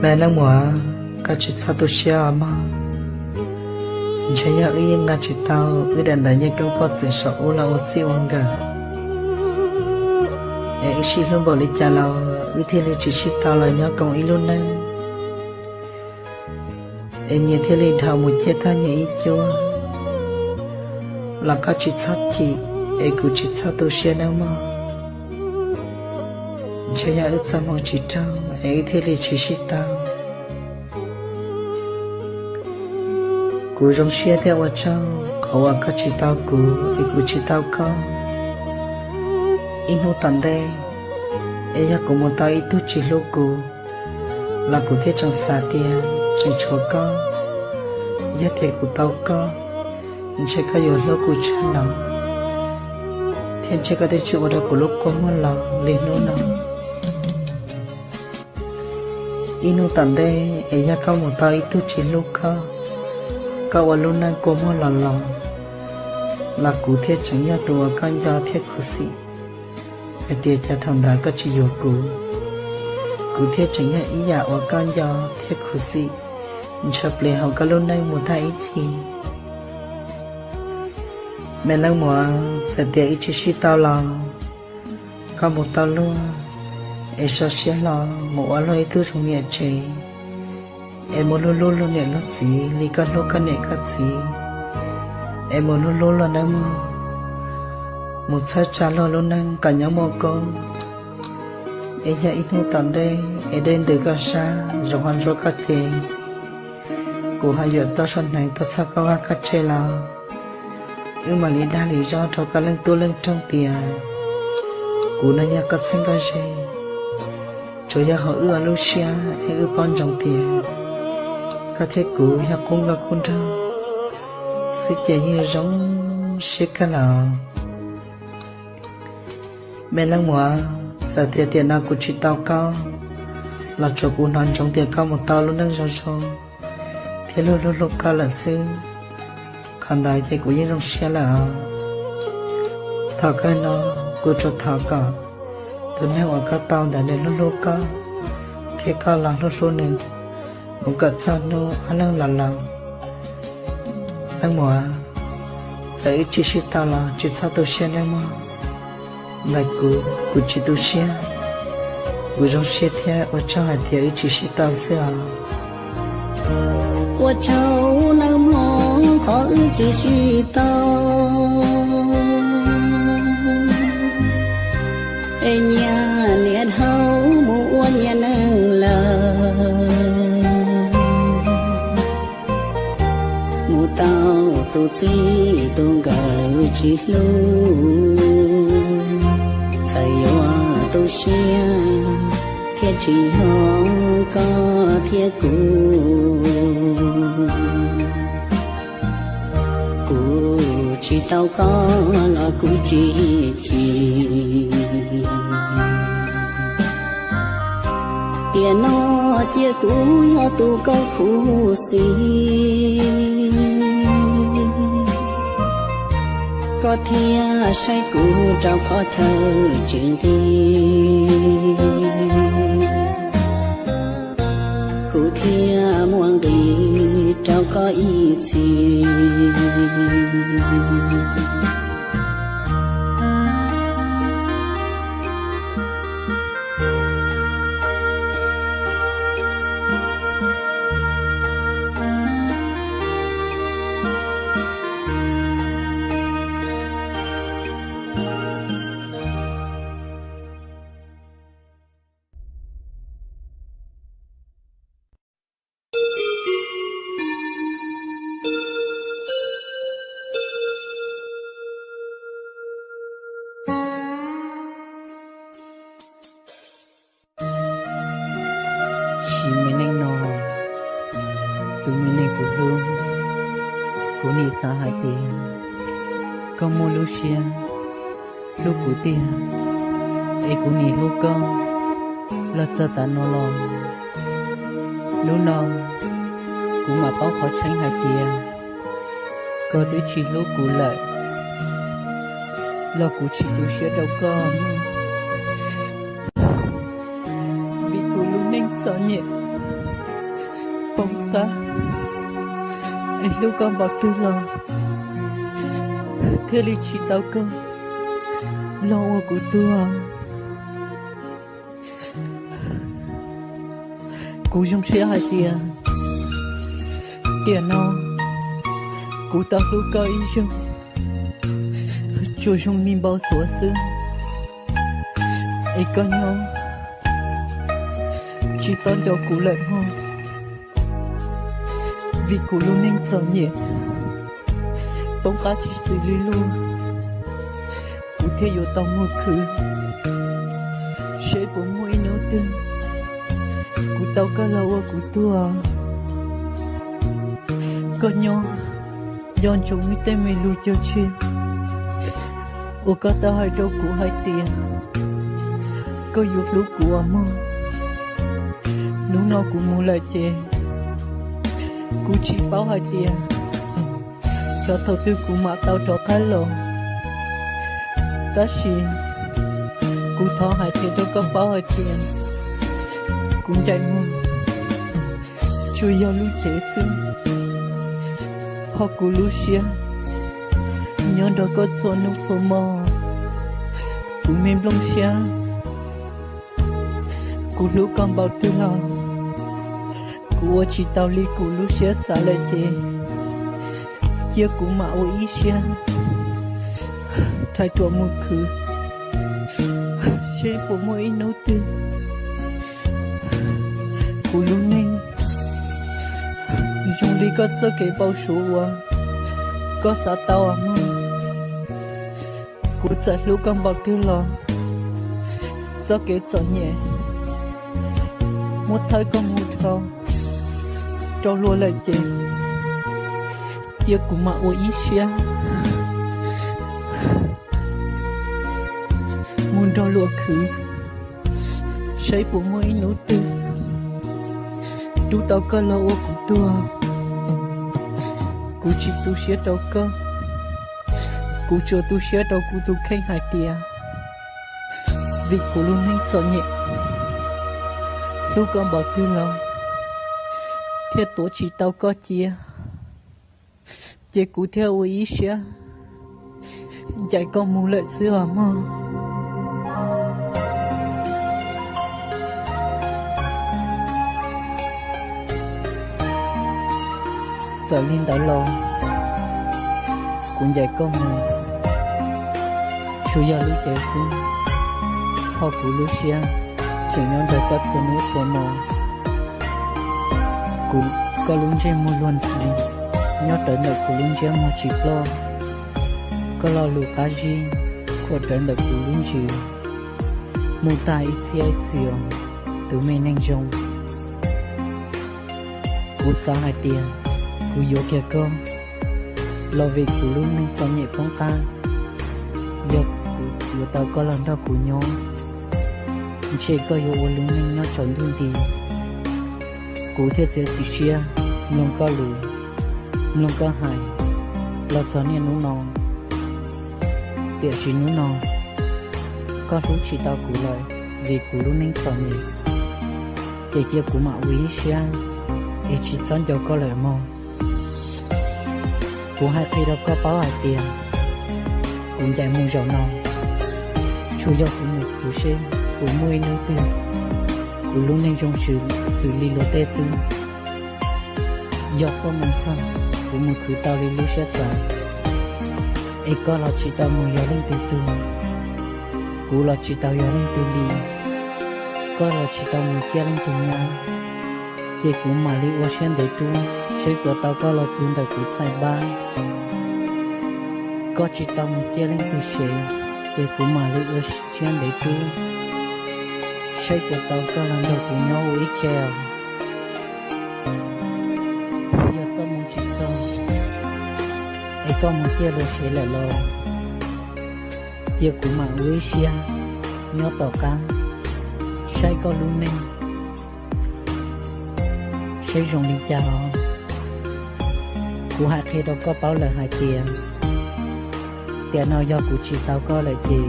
Me leej muam, koj tsis txhob tu siab os mog. Ntshe yog wb yeej nqa tsis tau wb daim ntawv nyej koob poj txwm saum ub los ua txij ua nkawm, es wb sib hlub npaum li cas los wb thiaj li tsis sib tau los nyob koom ib lub neej, es nyias thiaj li dhau mus ciaj tag nyias ib cuab. Los koj tsis txhob chim, es kuv tsis txhob tu siab nawb mog. Ntshe yog wb txoj hmoo tsis raug es wb thiaj li tsis sib tau. Kuv zoo siab thiab ua tsaug qhov uas koj tsis tau kuv es kuv tsis tau koj. Ib hnub tom ntej, es yog kuv mus tau ib tug tsis hlub kuv, los kuv thiaj tseem xav tias tseem tshuav koj. Yog tias kuv tau koj, ntshe koj yuav hlub kuv tshaj no, thiab ntshe koj twb tsis ua rau kuv lub kua muag los li hnub no. Ib hnub tom ntej es yog koj mus tau ib tug tsis hlub koj, koj ua lub neej kua muag los los, los kuv thiaj tseem yog tus uas koj nco thiab khuv xim. Hais tias cas thaum ntawd koj tsis yuav kuv, kuv thiaj tseem yog ib yam uas koj nco thiab khuv xim, ntshaw plig hauv koj lub neej mus tag ib txhis. Me leej muam, txawm tias wb tsis sib tau los, koj mus tau luag, es so siab hlo mus ua luag ib tug zoo niam tsev, es mus hlub hlub luag niam luag txiv li koj hlub koj niam koj txiv, es mus hlub hlub luag nawb mog. Mus txhawb tsa luag lub neej kom nyob muaj koob, es yog ib hnub tom ntej es dej ntws koj sab, zoov ho ntsuab koj ces, kuv ho yuav tau sab hneev tuaj txhawb koj vaj koj tse los, wb mam li dag li zog rau koj leej tub leej roog tias kuv no yog koj txheeb koj ze. Tsuas yog hauv wb ob lub siab es wb paub ntsoov tias koj thiab kuv yog qub nkauj qub nraug xwb ces yeej zoo siab kawg lawm. Me leej muam, txawm tias tiam no kuv tsis tau koj, los tsuav kuv hnov ntsoov tias koj mus tau lub neej zoo zoo thiab luag hlub hlub koj lawm xwb. Qhov ntawd ces kuv yeej zoo siab lawm os. Thaum kawg no, kuv tsuas thov kom tus neeg uas koj tau ntawd nws hlub hlub koj, thiab koj los hlub hlub nws, mus kom txog hnub ob leeg los laus. Leej muam, txawm wb tsis sib tau los tsis txhob tu siab nawb mog. Ntawm kuv, kuv tsis tu siab, kuv zoo siab thiab ua tsaug hais tias wb tsis sib tau xwb os. Ua tsaug nawb mog, qhov wb tsis sib tau, es nyias niam dhau mus ua nyias neej lawm. Mus tau tus txij tus nkawm tsis hlub, txawm yuav tu siab thiab tsis yog koj thiab kuv. Kuv tsis tau koj los kuv tsis chim. Tiam no cia kuv yog tus koj khuv xim, koj thiaj saib kuv rau qhov chaw tsis nqig, kuv thiaj muaj nqis rau koj ib txhis. Sim me neej no, tus me neeg kuv hlub, kuv nim xav hais tias koj muaj lub siab hlub kuv tiag, es kuv nim hlub koj los txog tav no los. Hnub no kuv mam paub qhov tseeb hais tias koj twb tsis hlub kuv lawm, los kuv tsis tu siab rau koj mog. Vim kuv lub neej txom nyem, Poob qab, es hlub koj npaum twg los thiaj li tsis tau koj los ua kuv tug. Kuv zoo siab hais tias tiam no kuv tau hlub koj ib zaug, tsuas zoo li npau suav xwb. Es koj nyob, tsis txhob nco kuv lawm mog, vim kuv lub neej txom nyem, poob qab tsis xws li luag, kuv thiaj yuav tau mus khwv, seb puas muaj ib hnub twg kuv tau koj los ua kuv tug. Koj nyob, nco ntsoov wb tej me lus cog tseg uas koj tau hais rau kuv hais tias koj yuav hlub kuv os mog. Hnub no kuv mus lawm ces kuv tsis paub hais tias xyov thaum twg kuv mam tau rov qab los. Tab sis kuv thov hais qhia rau koj paub hais tias kuv ncaim mus tsuas yog lub cev xwb, ho kuv lub siab nyob nrog koj txhua hnub txhua hmo. Kuv me nplooj siab, kuv hlub koj npaum twg los kuv ua tsis tau li kuv lub siab xav lawm ces cia kuv mam ua ib siab rhais ruam mus khwv, seb puas muaj ib hnub twg kuv lub neej zoo li koj txoj kev npau suav uas koj xav tau os mog. Kuv txawm hlub koj npaum twg los txoj kev txom nyem muab thawb koj mus dhau rau luag lawm ces cia kuv mam ua ib siab mus nrog luag khwv, saib puas muaj ib hnub twg rub tau koj los ua kuv tug. Kuv tsis tu siab rau koj, kuv tsuas tu siab rau kuv tus kheej hais tias vim kuv lub neej txom nyem, hlub koj npaum twg los thiaj tuav tsis tau koj cia, ces kuv thiaj ua ib siab ncaim koj mus lawm xwb os mog. Txawm li ntawd los kuv ncaim koj mus tsuas yog lub cev xwb, ho kuv lub siab tseem nyob nrog koj txhua hnub txhua hmo. Kuv, koj lub ntsej muag luag ntxhi nyob rawv ntawm kuv lub ntsiab muag tsis ploj, koj lo lus qab zib khuam rawv ntawm kuv lub ntsws mus tag ib txhiab ib txhis os, tus me neeg zoo. Kuv xav hais tias kuv yuav kiag koj los vim kuv lub neej txom nyem poob qab. Yog kuv yuav tau koj los nrog kuv nyob, ntshe koj yuav ua lub neej nyob tsaus ntuj nti. Kuv thiaj txiav txim siab mloog koj lus, mloog koj hais los txog niaj hnub no. Tiam sis hnub no koj hlub tsis tau kuv lawm vim kuv lub neej txom nyem, ces cia kuv mam ua ib siab es tsis txhob nco koj lawm mog. Kuv hais qhia rau koj paub hais tias kuv ncaim mus zaum no, tsuas yog kuv mus khwv seb puas muaj ib hnub twg kuv lub neej zoo xws li luag tej xwb. Yog txoj moo txog kuv mus khwv tau li lub siab xav, es koj los tsis tau mus yog leej twg tug, kuv los tsis tau yog leej twg li, koj los tsis tau mus ciaj leej twg nyab, ces kuv mam li ua siab ntev rub saib puas tau koj los pw ntawm kuv txhais npab. Koj tsis tau mus ciaj leej twg sev, ces kuv mam li ua siab ntev rub saib puas tau koj los nrog kuv nyob ua ib tse os. Yog txoj moo tsis txog, es koj mus ciaj luag sev lawm los cia kuv mam ua ib siab nyob tom qab saib koj lub neej saib zoo li cas os. Kuv hais qhia rau koj paub lawm hais tias tiam no yog kuv tsis tau koj lawm ces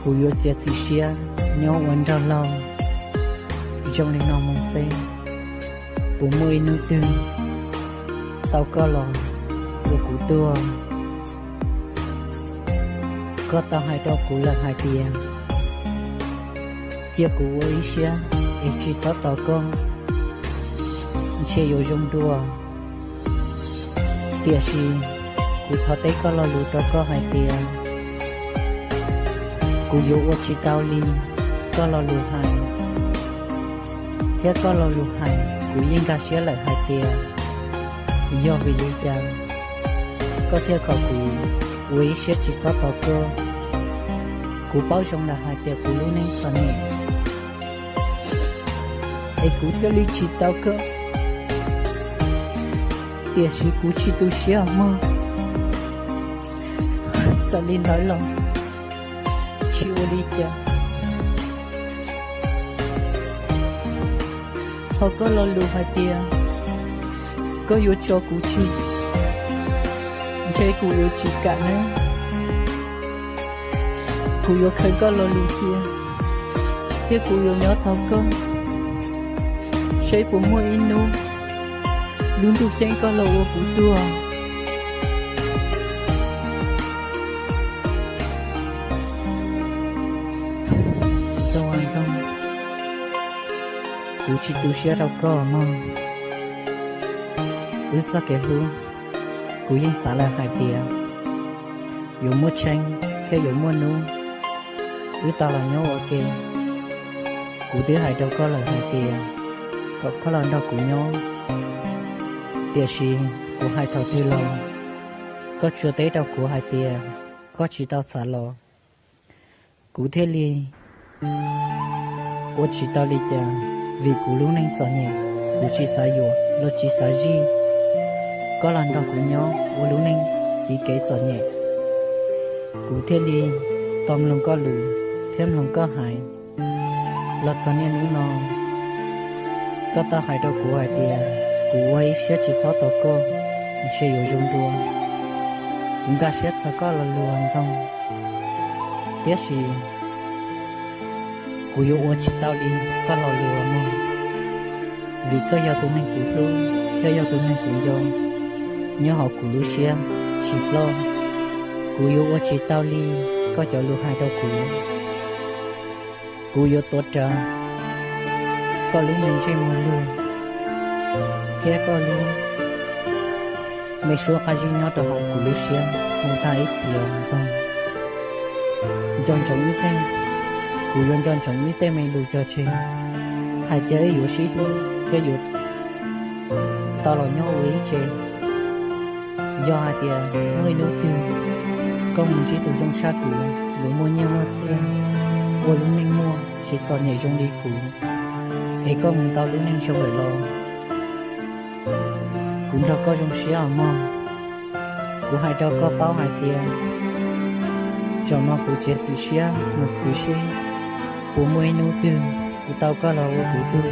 kuv yuav txiav txim siab nyob ua nraug laug zoo li no mus xwb. Puas muaj ib hnub twg tau koj los ua kuv tug? Koj tau hais rau kuv lawm hais tias cia kuv ua ib siab es tsis txhob tos koj, ntshe yuav zoo dua. Tiam sis kuv thov teb koj lo lus rau koj hais tias kuv yuav ua tsis tau li koj lo lus hais, thiab koj lo lus hais kuv yeej nkag siab lawm hais tias yog vim li cas koj thiaj kom kuv ua ib siab tsis txhob tos koj. Kuv paub zoo lawm hais tias kuv lub neej txom nyem es kuv thiaj li tsis tau koj, tiam sis kuv tsis tu siab mog. Txawm li ntawd los tsis ua li cas, ho koj lo lus hais tias koj yuav tso kuv tseg, ntshe kuv yuav tsis kam nawb. Kuv yuav khaws koj lo lus cia, thiab kuv yuav nyob tos koj, seb puas muaj ib hnub lub ntuj ceeb koj los ua kuv tug. Ntxoog, kuv tsis tu siab rau koj mog. Wb txoj kev hlub, kuv yeej xav lawm hais tias yuav muaj tsheej thiab yuav muaj hnub wb tau los nyob ua ke. Kuv twb hais rau koj lawm hais tias kom koj los nrog kuv nyob, tiam sis kuv hais thaum twg los koj tsuas teb rau kuv hais tias koj tsis tau xav los. Kuv thiaj li ua tsis tau li cas, vim kuv lub neej txom nyem, kuv tsis xav yuam los tsis xav zij. Koj los nrog kuv nyob ua lub neej tiv kev txom nyem, kuv thiaj li tau mloog koj lus thiab mloog koj hais. Los txog niaj hnub no, koj tau hais rau kuv hais tias kuv ua ib siab tsis txhob tos koj, ntshe yuav zoo dua. Kuv nkag siab txog koj lo lus Ntxoog, tiam sis kuv yuav ua tsis tau li koj lo lus mog, vim koj yog tus neeg kuv hlub thiab yog tus neeg kuv nco nyob hauv kuv lub siab tsis ploj. Kuv yuav ua tsis tau li koj cov lus hais rau kuv. Kuv yuav tuav rawv koj lub me ntsej muag luag thiab koj lub me suab qab zib nyob rau hauv kuv lub siab mus tag ib txhis os Ntxoog. Nco ntsoov wb tej, kuv yuav nco ntsoov wb tej me lus cog tseg hais tias wb yuav sib hlub thiab yuav tau los nyob ua ib tse. Yog hais tias muaj ib hnub twg koj mus ntsib tus zoo tshaj kuv, yuav muaj nyiaj muaj txiag, ua lub neej muaj tsis txom nyem zoo li kuv, es koj mus tau lub neej zoo lawm los kuv nrog koj zoo siab os mog. Kuv hais rau koj paub hais tias zaum no kuv txiav txim siab mus khwv seb puas muaj ib hnub twg kuv tau koj los ua kuv tug.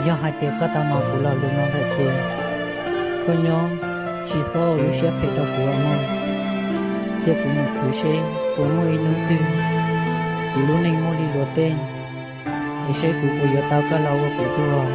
Yog hais tias koj tau hnov kuv lo lus no lawm ces koj nyob tsis txhob ua lub siab phem rau kuv os mog. Cia kuv mus khwv seb puas muaj ib hnub twg kuv lub neej muaj li luag tej, es seb kuv puas yuav tau koj los ua kuv tug os.